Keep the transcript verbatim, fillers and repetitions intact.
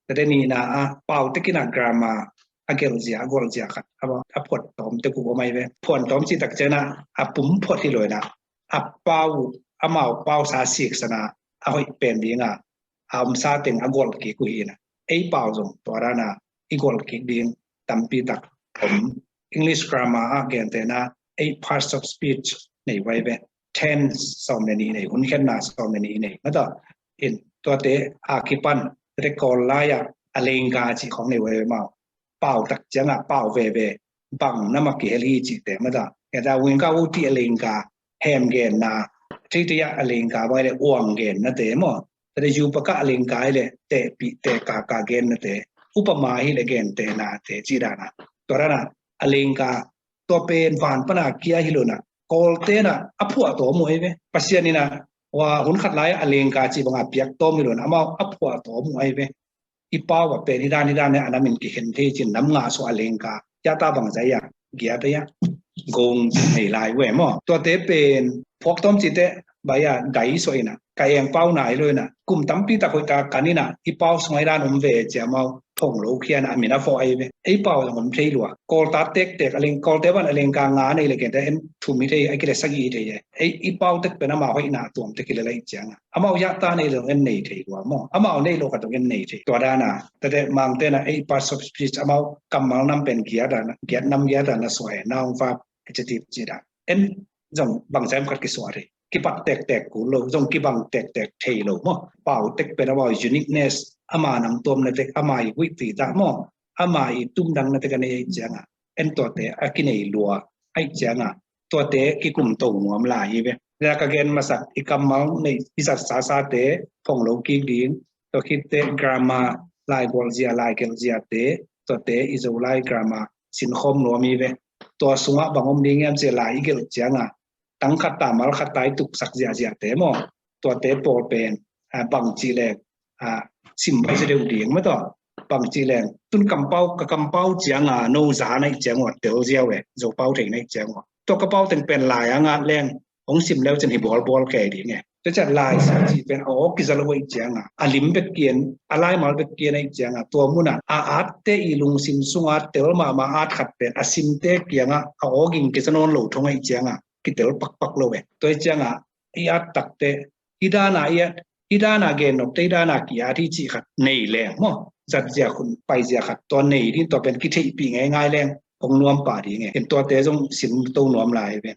Tate nihna ah pau tekin ah grammar a gelhzia a golhzia khat a phuat tawm tek uh om ahi ve. Phuat tawm cih tak ciangin ah a pum phuat hi lo in ah a pau, amau pausa siksan a a hoih pen ding ah a omsa teng a golh kik uh hi in ah ei pau zong tua dan a i golh kik ding tampi tak om. English grammar ah gentehna eight parts of speech nei uh ahi ve. Tense sawm le nih nei, hun khenna sawm le nih nei. Mata in tuate a kipan tate Kawl lai ah a lengka cih khawng nei uh ahi ve mau. Pau tak ciangah pau veve bang na mah kihel hi cihte mata. Gentehna wingka uti a lengka, hem genna, thei thei ah a lengka bang le uang gennate maw. Tate yupaka a lengka hi le tehpih tehkaka gennate, upama hi le gentehnate cih dan a. Tua dan a a lengka tua pen van pana kia hi lo in ah Kawlte in ah a phuah tawm uh ahi ve. Pasian in ah hun khat lai ah a lengka cih banga piak tawm hi lo in ah amau a phuah tawm uh ahi ve. I pau a pen hi dan hi dan a nam in kikhen thei cin nam ngah suah a lengka. Yata bangzah a giat a gong cih nei lai uh e maw. Tuate pen phuak tawm cihte bai a dai suah in ah ka eng pau nai lo in ah kum tampi tak hoih tak a kan in ah i pau sung a hi dan om ve cia mau thong lo khian a min a fawh ahi ve. Ei pau zong om thei lua. Kawlta tektek a leng, Kawlte ban a lengka nga nei le kente en thum hi thei a kile sagih hi thei e. Ei i pau tek pen ama hoihna tuam tek hi le lai ciang a amau yahta nei lo en nei thei lua maw. Amau nei lo khat zong en nei thei. Tua dan a tate Mangte in ah ei parts of speech amau kammal nam pen giat a, giat nam giat a na suah e. Noun, verb, adjective cih dan. En zong bangzah em khat kisuah thei. Kipat tektek kul lo, zong kibang tektek thei lo maw. Pau tek pen amau uniqueness, ama nam tuamna tek, ama i huih tui dak maw, ama i tumdangna tek a nei ahi ciang a en tuate a kinei lua ahi ciang a tuate kikum to nuam lai hi ve. Tua ka gen masak i kammal nei i zat sasate phong lo kik ding, tua khitte grammar, lai gualzia, lai gelhziate, tuate i Zolai grammar sinkhawm nuam hi ve. Tua sungah bang om ding hiam cih lai i gelh ciang a tang khat ta mal khat ta i tuksak ziahziahte maw. Tuate pawl pen bangci leng sim bai sia deuh ding maw taw. Bangci leng tun kampau, ka kampau ciang a no za na ih ciang uh a tel ziau e, Zopau thei na ih ciang uh. Tua ka pau teng pen lai a ngat leng hong sim leu cin hi bawlbawl kei ding e. Tua ciang lai sim cih pen a awk kiza lo ih ciang a, a lim bek kian, a laimal bek kian a ih ciang a, tua mun a a atte i lungsim sung a tel mahmah at khat pen a simte kiang a a awk in kiza nawn lo thong a ih ciang a kitel pakpak lo e. Tua ih ciang a i at takte i dan a i at, i dan a gen nopte i dan a ki-at hi cih khat nei leng maw. Zat ziak hun pai ziak khat tua nei ding, tua pen kitheihpih ngeingai leng hong nuam pah ding e. Ken tuate zong sim to nuam lai hi ven.